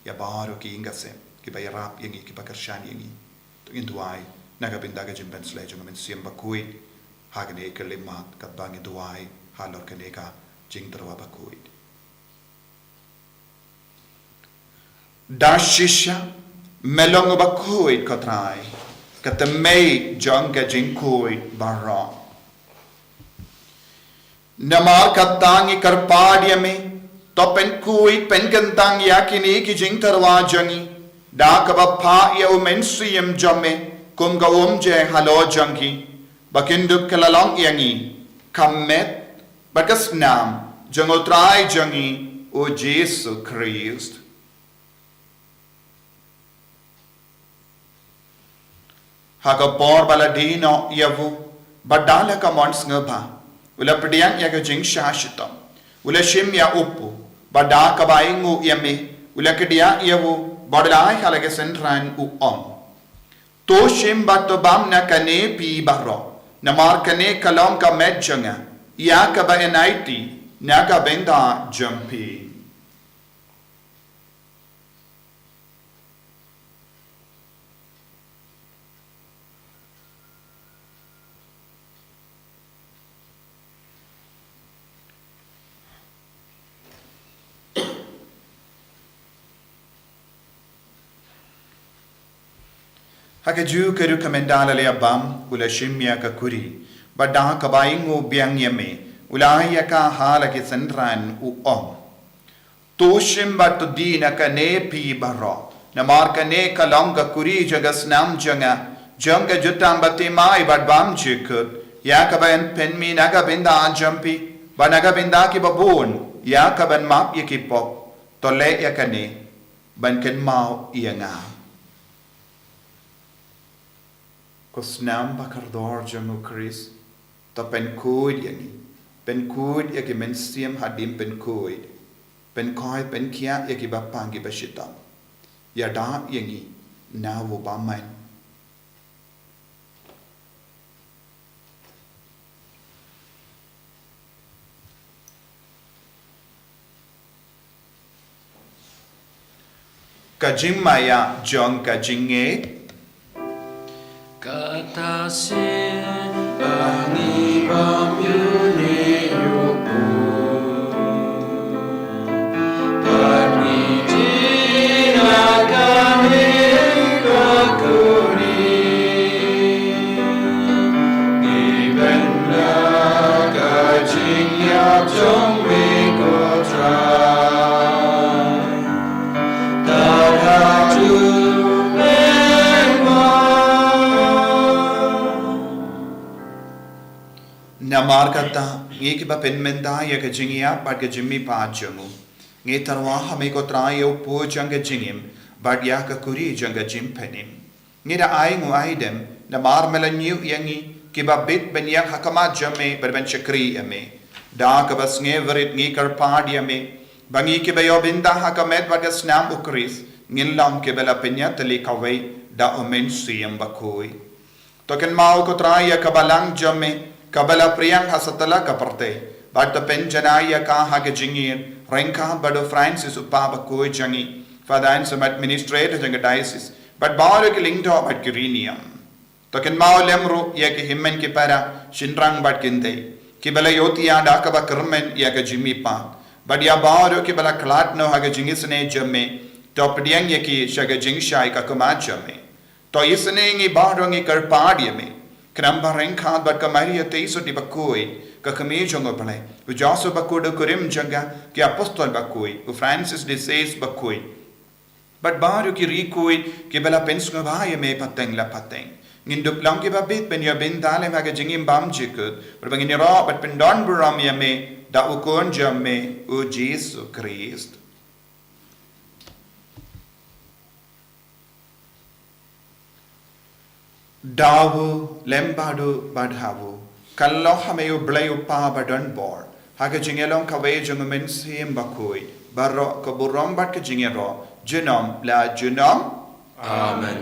ïa baroh ki ïing ki sem kiba ïarap ïa ngi, kiba kyrshan ïa ngi. To ngin duwai na ka bynta ka jingpynsleh jong ka Mynsiem Bakhuid ha kane ka khyllipmat, katba ngi duwai halor kane ka jingtyrwa bakhuid. Da shisha, me long uba khuid ko Trai, ka tymmen jong ka jingkhuid baroh. Namar kata ngi kyrpad ïa me, to pynkhuid pynkyntang ïa kine ki jingtyrwa jong ngi, da kaba phah ïa u Mynsiem jong me, kum ka umjer halor jong ngi, ba kin dup ka la long ïa ngi ka met bad ka snam jong u Trai jong ngi u Jisu Khrist. Ha ka por ba la die noh ïa u, bad da la ka mon sngewbha, u la pdiang ïa ka jingshah shitom, u la shim ïa u pu, bad da kaba ainguh ïa me, u la kdiah ïa u, bad u la ai ha la ki synran u ong: To shim bad to bam na kane phi baroh, namar kane ka long ka met jong nga, ïa kaba yn aiti na ka bynta jong phi. Ha kajuh ka rukom ynda la leit bam, u la shim ïa ka kuri, bad da kaba ainguh biang ïa me, u la ai ïa ka ha la ki synran u ong: To shim bad to die na kane phi baroh, namar kane ka long ka kuri jong ka snam jong nga, jong ka jutang bathymmai bad bymjukut, ïa kaba yn pynmih na ka bynta jong phi bad na ka bynta kiba bun, ïa kaban map ïa ki pop. To leh ïa kane ban kynmaw ïa nga. Ko snam ba kordor jong u Khrist, to pynkhuid ïa ngi, pynkhuid ïa ki mynsiem hadien pynkhuid, pynkhuid pynkhiah ïa kiba pang kiba shitom. Ïada ïa ngi na u bymman. Ka jingmaïa jong ka jingngeit. Kata shi ba ngi bam ïa une u pu, bad ngi die na kane ka kuri, ngi pynbna ka jingïap jong me ko Trai. Namar kata, ngi kiba pynmynta ïa ka jingïap bad ka jingmihpat jong u, ngi tyrwa ha me ko Trai ïa u pu jong ka jingim, bad ïa ka kuri jong ka jingpynim. Ngi da ai nguh ai dem, namar me la ñiew ïa ngi, kiba bit ban ïeng ha khmat jong me, bad ban shakri ïa me. Da kaba sngewrit ngi kyrpad ïa me, ba ngi kiba ïoh bynta ha ka met bad ka snam u Khrist, ngin long kiba la pynïatylli kawei da u Mynsiem Bakhuid. To kynmaw ko Trai ïa ka balang jong me, kaba la pdiang ha satlak ka pyrthei, bad to pynjanai ïa ka ha ka jingïeit ryngkat bad u Francis u Papa bakhuid jong ngi, Father Anselm administrator jong ka diocese, bad baroh ki lyngdoh bad ki riewniam. To kynmaw lem ruh ïa ki hynmen ki para, shynrang bad kynthei, kiba la ïohthiah da kaba kyrmen ïa ka jingmihpat, bad ïa baroh kiba la khlad noh ha ka jingisynei jong me, to pdiang ïa ki sha ka jingshai ka khmat jong me. To isynei ïa ngi baroh, ngi kyrpad ïa me, khnang ba ryngkat bad ka Maria Theisotti bakhuid, ka Kmie jong u Blei, u Joseph bakhuid u kurim jong ka, ki apostol bakhuid, u Francis de Sales bakhuid, bad baroh ki riewkhuid kiba la pynsngewbha ïa me pateng la pateng, ngin dup long kiba bit ban ïoh bynta lem ha ka jingim bymjukut, bad ba ngin ïaroh bad pyndonburom ïa me da u Khun jong me u Jisu Khrist. Da u, lem bad u, bad ha u, kyllon ha me u Blei u Kpa badonbor, ha ka jingïalong kawei jong u Mynsiem Bakhuid, baroh ka burom bad ka jingïaroh, junom la junom. Amen.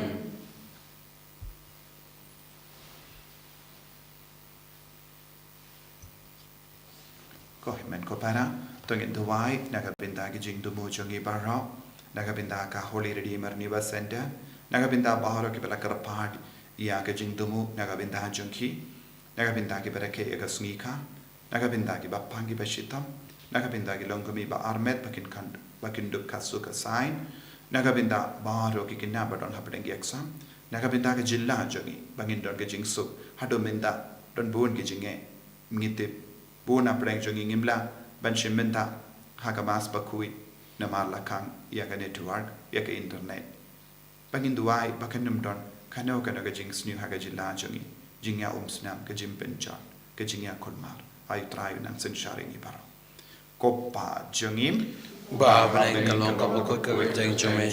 Ko hynmen ko para, to ngin duwai na ka bynta ki jingthmu jong ngi baroh, na ka bynta ka Holy Redeemer Neighbor Centre, na ka bynta baroh kiba la kyrpad ïa ka jingthmu na ka bynta jong ki, na ka bynta kiba rakhe ïa ka sngi ka, na ka bynta kiba pang kiba shitom, na ka bynta ki longkmie ba armet ba kin kan, ba kin dup ka suk ka saiñ, Na ka bynta baroh ki khynnah ba don hapdeng ki exam, na ka bynta ka jylla jong ngi, ba ngin don ka jingsuk, haduh mynta don bun ki jingeh, ngi tip, bun hapdeng jong ngi ngim lah ban shim bynta ha ka Mass Bakhuid, namar la khang ïa ka network, ïa ka internet. Ba ngin duwai ba kan ym don kano kano ka jingsniew ha ka jylla jong ngi, jingïaumsnam, ka jingpynjot, ka jingïakhun mar. Ai U Trai un nang synshar ïa ngi baroh. Ko Pa jong ngi, uba ha bneng, ka long ka bakhuid ka kyrteng jong me.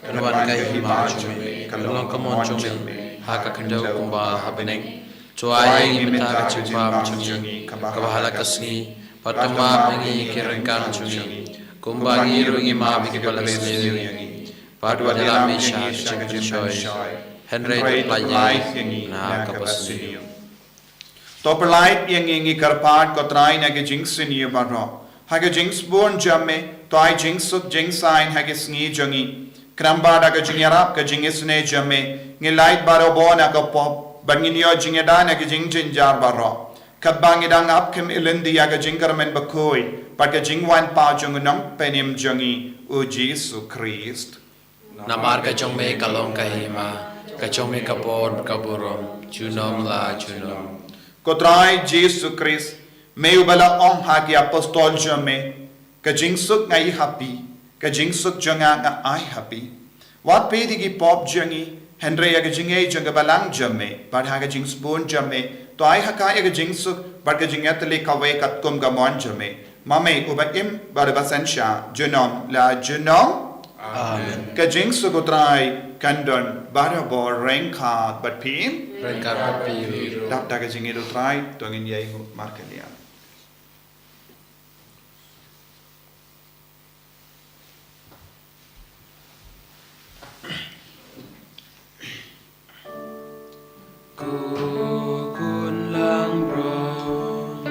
Kan wan ka hima jong me, kan long ka mon jong me ha ka khyndew kumba ha bneng. To ai ïa ngi mynta ka jingbam jong ngi kaba ha la ka sngi, bad to map ïa ngi ki ryngkat jong ngi, kumba ngi ruh ngi map ïa kiba la sniew ïa ngi. Bad wat ïalam ïa ngi sha ka jingpynshoi, hynrei to pynlait ïa ngi na kaba sniew. To pynlait ïa ngi, ngi kyrpad, ko Trai, na ki jingsniew baroh. Ha ka jingsbun jong me, to ai jingsuk jingsaiñ ha ki sngi jong ngi. Khnang ba da ka jingïarap ka jingisynei jong me, ngin lait barabor na ka pop, bad ngin ïoh jingïada na ki jingjynjar baroh. Katba ngi dang ap khmih lynti ïa ka jingkyrmen bakhuid, bad ka jingwan paw jong u Nongpynim jong ngi, u Jisu Khrist. Namar ka jong me ka long ka hima, ka jong me ka por, ka burom, junom la junom. Ko Trai Jisu Khrist, me uba la ong ha ki apostol jong me, ka jingsuk nga ai ha phi, ka jingsuk jong nga nga ai ha phi. Wat peit ïa ki pop jong ngi, hynrei ïa ka jingngeit jong ka balang jong me, bad ha ka jingsbun jong me, to ai ha ka ïa ka jingsuk, bad ka jingïatylli kawei katkum ka mon jong me. Ma me uba im bad uba synshar junom la junom. Amen. Ka jingsuk u Trai kan don barabor ryngkat bad phi. Ryngkat bad phi ruh. Dap da ka jingïeit u Trai, to ngin ïai nguh markylliang. Ko khun langbrot,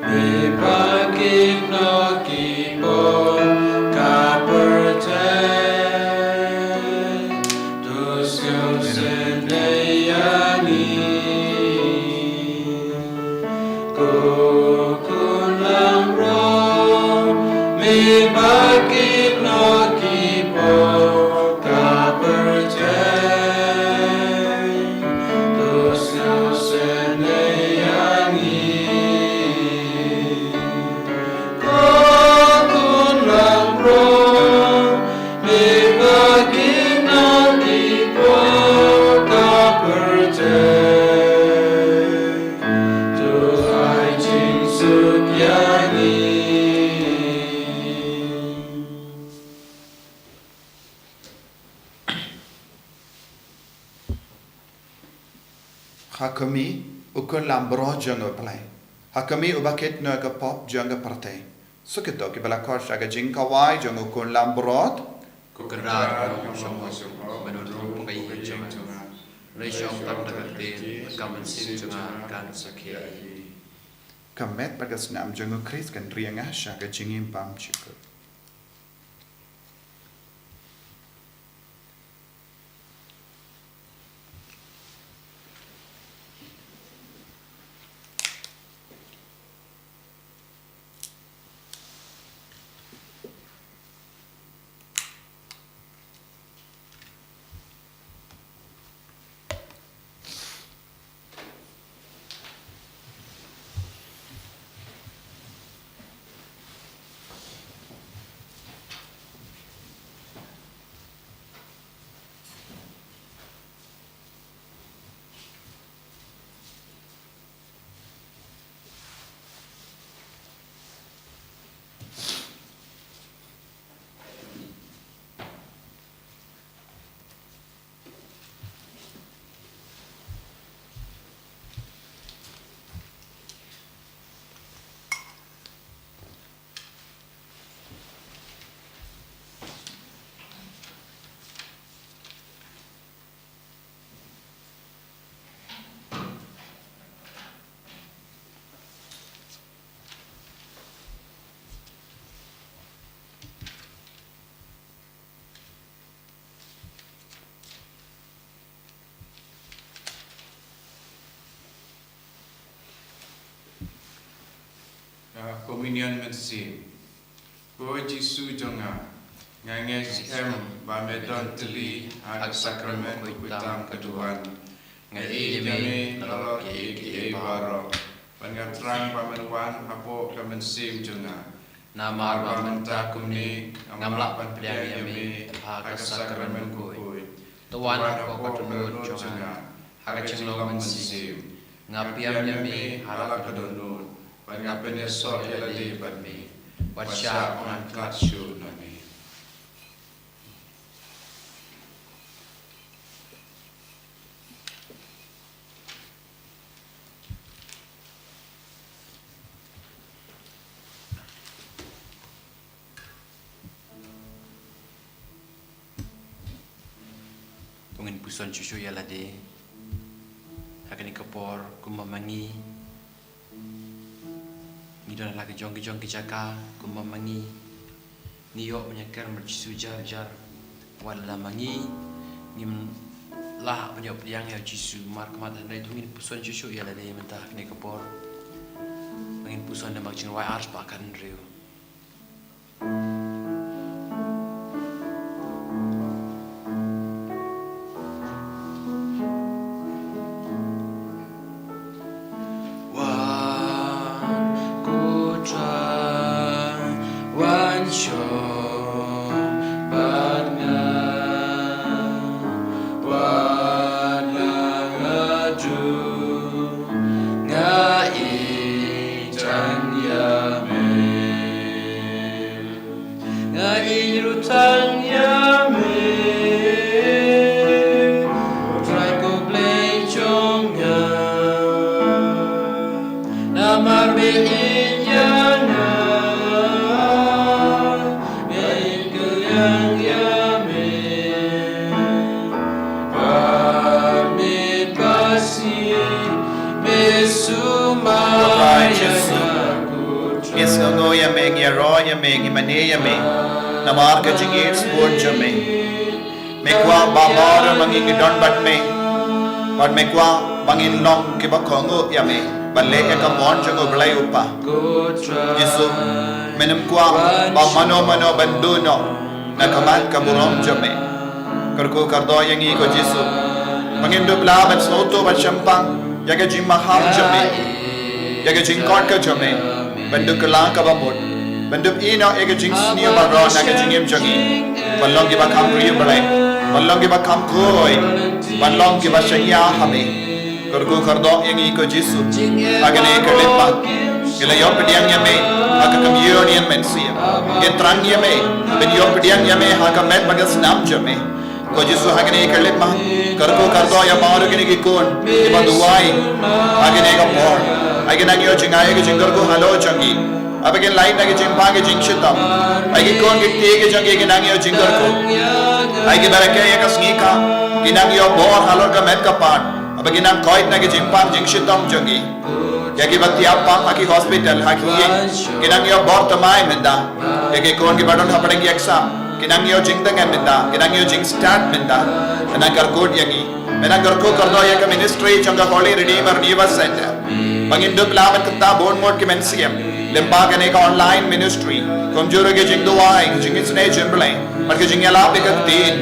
me ba kynnoh ki pop ka pyrthei, to sngewsynei ïa ngi. Ko khun langbrot, me ba kynnoh ki pop ka pyrthei, to sngewsynei ïa ngi. Ko khun langbrot, me ba kynnoh ki pop ka pyrthei, to ai jingsuk ïa ngi. Ha khmih, u khun langbrot jong U Blei. Ha khmih, uba kynnoh ka pop jong ka pyrthei. Suk ïa kito kiba la khot sha ka jingkhawai jong u khun langbrot. Ko Kynrad, ong shong, ong shong, ba nud ruh pyrkhat ïa jong nga. Hynrei shong tang da ka ktien, ka mynsiem jong nga kan sa khie. Ka met bad ka snam jong u Khrist kan riang sha ka jingim bymjukut. Ka Communion Mynsiem. Ko Jisu jong nga, Nga ngeit skhem ba me don tylli ha ka sakramen khuid tam ka duwan. Nga ïeit ïa me halor kiei kiei baroh. Bad nga thrang ba men wan hapoh ka mynsiem jong nga. Namar ba mynta kumne ngam lah ban pdiang ïa me ha ka sakramen khuid. To wan hapoh ka dohnud jong nga ha ka jinglong mynsiem. Nga pdiang ïa me ha la ka dohnud. Bad nga pynïasoh ïa lade bad me. Wat shah ban khlad shuh na me. To ngin puson shuh shuh ïa lade ha kane ka por kumba ma ngi ngi don ha la ka jong ka jong ka jaka kumba ma ngi ngi ïoh ban ïakren bad Jisu jar jar. Wat la ma ngi ngim lah ban ïoh pdiang ïa u Jisu markhmat hynrei to ngin puson shuh shuh ïa lade mynta ha kane ka por. Ngin puson da ma ka jingrwai arspah khathynriew. Wan ko Trai, wan shong bad nga, wat la nga duk, nga ïeit tang ïa me. Nga ïeit ruh tang ïa me, ko Trai ko Blei jong nga. Namar me ïeit ïa nga, nga ïeit kylliang ïa me. Ba me ba shi me sumar ïa nga. Ngi sngewnguh ïa me, ngi ïaroh ïa me, ngi mane ïa me. Namar ka jingïeit sbun jong me. Me kwah ba baroh ma ngi ngi don bad me. Bad me kwah ba ngin long kiba kohnguh ïa me. Ban leh ïa ka mon jong U Blei U Kpa. Jisu, men ym kwah ba mano mano ban duh noh na ka mat ka burom jong me. Kyrkhu kyrdoh ïa ngi ko Jisu. Ba ngin dup lah ban sngewthuh ban shemphang ïa ka jingmaham jong me, ïa ka jingkoit ka jong me, ban duh kylla kaba mut, ban duh ïehnoh ïa ka jingsniew baroh na ka jingim jong ngi, ban long kiba kham riewblei, ban long kiba kham khuid, ban long kiba shaniah ha me. Kyrkhu kyrdoh ïa ngi ko Jisu. Ha kane ka leit ba ngi la ïoh pdiang ïa me ha ka communion mynsiem. Ngi thrang ïa me ban ïoh pdiang ïa me ha ka met bad ka snam jong me. Ko Jisu ha kane ka leit ba kyrkhu kyrdoh ïa baroh kine ki khun kiba duwai ha kane ka por. Ai ki nang ïoh jngai ïa ka jingkyrkhu halor jong ngi. Haba kin lait na ka jingpang ka jingshitom. Ai ki khun ki kti ki jong ngi ki nang ïoh jingkyrkhu. Ai kiba rakhe ïa ka sngi ka ki nang ïoh bor halor ka met ka phad. Haba ki nang koit na ka jingpang jingshitom jong ngi. Ïa kiba thiah pang ha ki hospital ha ki ïing ki nang ïoh bor thymmai mynta. Ïa ki khun kiba don hapdeng ki exam ki nang ïoh jingtngen mynta, ki nang ïoh jingstad mynta. Nang kyrkhu ïa ngi. Me nang kyrkhu kyrdoh ïa ka ministry jong ka Holy Redeemer Neva Center. Ba ngin dup lah ban kynta bun ngut ki mynsiem lyngba kane ka online ministry. Kumjuh ruh ki jingduwai, ki jingisynei jong U Blei bad ki jingïalap ïa ka ktien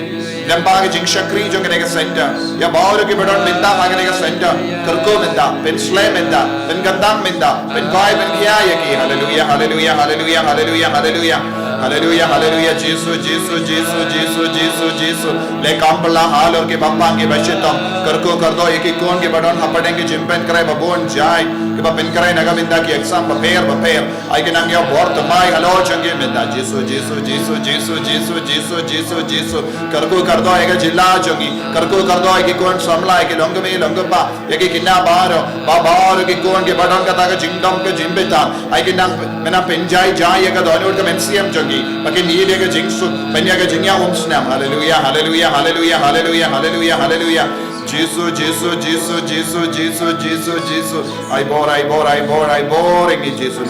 lyngba ki jingshakri jong kane ka center. Ïa baroh kiba don mynta ha kane ka center, kyrkhu mynta, pynslem mynta, pynkyntang mynta, pynkhia pynkhia ïa ki. Haleluia, haleluia, haleluia, haleluia, haleluia. Haleluia, haleluia, Jisu, Jisu, Jisu, Jisu, Jisu, Jisu. Leh kam pla halor kiba pang kiba shitom. Kyrkhu kyrdoh ïa ki khun kiba don hapdeng ki jingpynkhreh ba bun jait. Kiba pynkhreh na ka bynta ki exam bapher bapher. Ai ki nang ïoh bor thymmai halor jong ki mynta. Jisu, Jisu, Jisu, Jisu, Jisu, Jisu, Jisu, Jisu. Kyrkhu kyrdoh ïa ka jylla jong ngi. Kyrkhu kyrdoh ïa ki khun samla, ïa ki longkmie longkpa. Ïa ki khynnah baroh, ba baroh ki khun kiba don kata ka jingdom ka jingbitar. Ai ki nang, men nang pynjai jai ïa ka dohnud ka mynsiem jong ki. Ba kin ïoh ïa ka jingsuk, pynïoh ïa ka jingïaumsnam. Haleluia, haleluia, haleluia, haleluia, haleluia, haleluia. Jisu, Jisu, Jisu, Jisu, Jisu, Jisu, Jisu. Ai bor, ai bor, ai bor, ai bor, ïa ngi Jisu.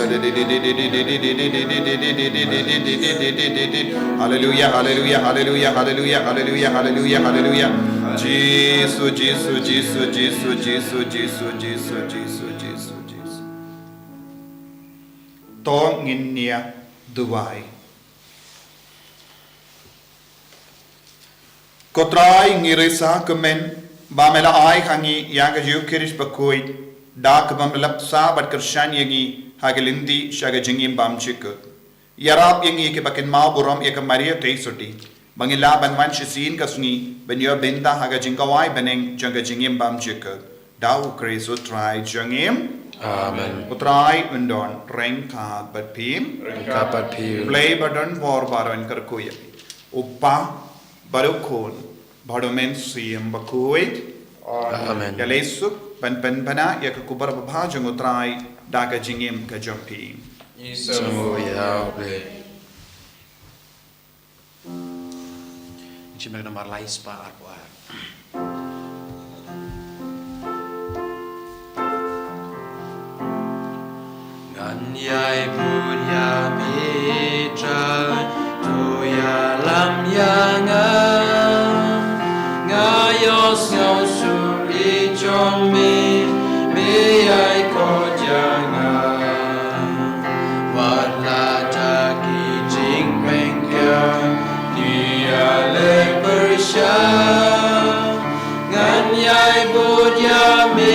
Haleluia, haleluia, haleluia, haleluia, haleluia, haleluia, haleluia. Jisu, Jisu, Jisu, Jisu, Jisu. To ngin ïa duwai. Ko Trai, ngi risa kumne ba me la ai ha ngi ïa ka Eucharist bakhuid da ka bym lap sa bad kyrshan ïa ngi ha ka lynti sha ka jingim bam jikut. Ïarap ïa ngi kiba kynmaw burom ïa ka Maria Theisotti ba ngin lah ban wan shisien ka sngi ban ïoh bynta ha ka jingkhawai bneng jong ka jingim bam jikut. Da U Khrist U Trai jong ngi. Amen. U Trai un don ryngkat bad phi. Ryngkat bad phi. Blei ba don bor baroh un kyrkhu ïa phi. U Kpa bad U Khun bad U Mynsiem Bakhuid. Amen. Ïaleh suk ban pynbna ïa ka khubor babha jong U Trai da ka jingim ka jong phi. Ngi sngewbha ïa U Blei. Jingim namar lai spah arphew ar. Ngan ïai bud ïa me Trai, to ïalam ïa nga. Nga ïohsngew sumar jong me, me ïai khot ïa nga. Wat la da ki jingpynkyndit, ki ïaleh pyrshah. Ngan ïai bud ïa me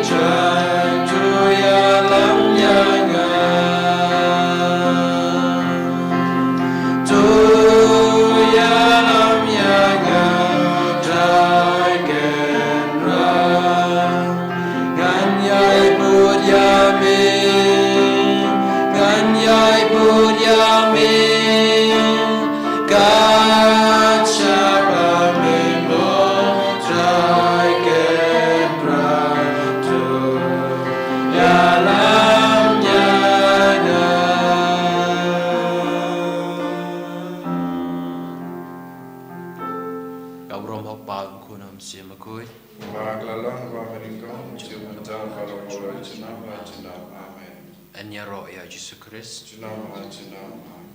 Trai, to ïalam ïa nga. To ïalam ïa nga Trai Kynrad. Ngan ïai bud ïa me, ngan ïai bud ïa me. Kat shaba me mo Trai Kynrad, to ïalam ïa nga. Ka burom ha U Kpa, U Khun, U Mynsiem Bakhuid. Ba ka la long ba ka ringkot, jong mynta baroh, junom ha junom. Amen. Yn ïaroh ïa U Jisu Khrist. Junom ha junom. Amen.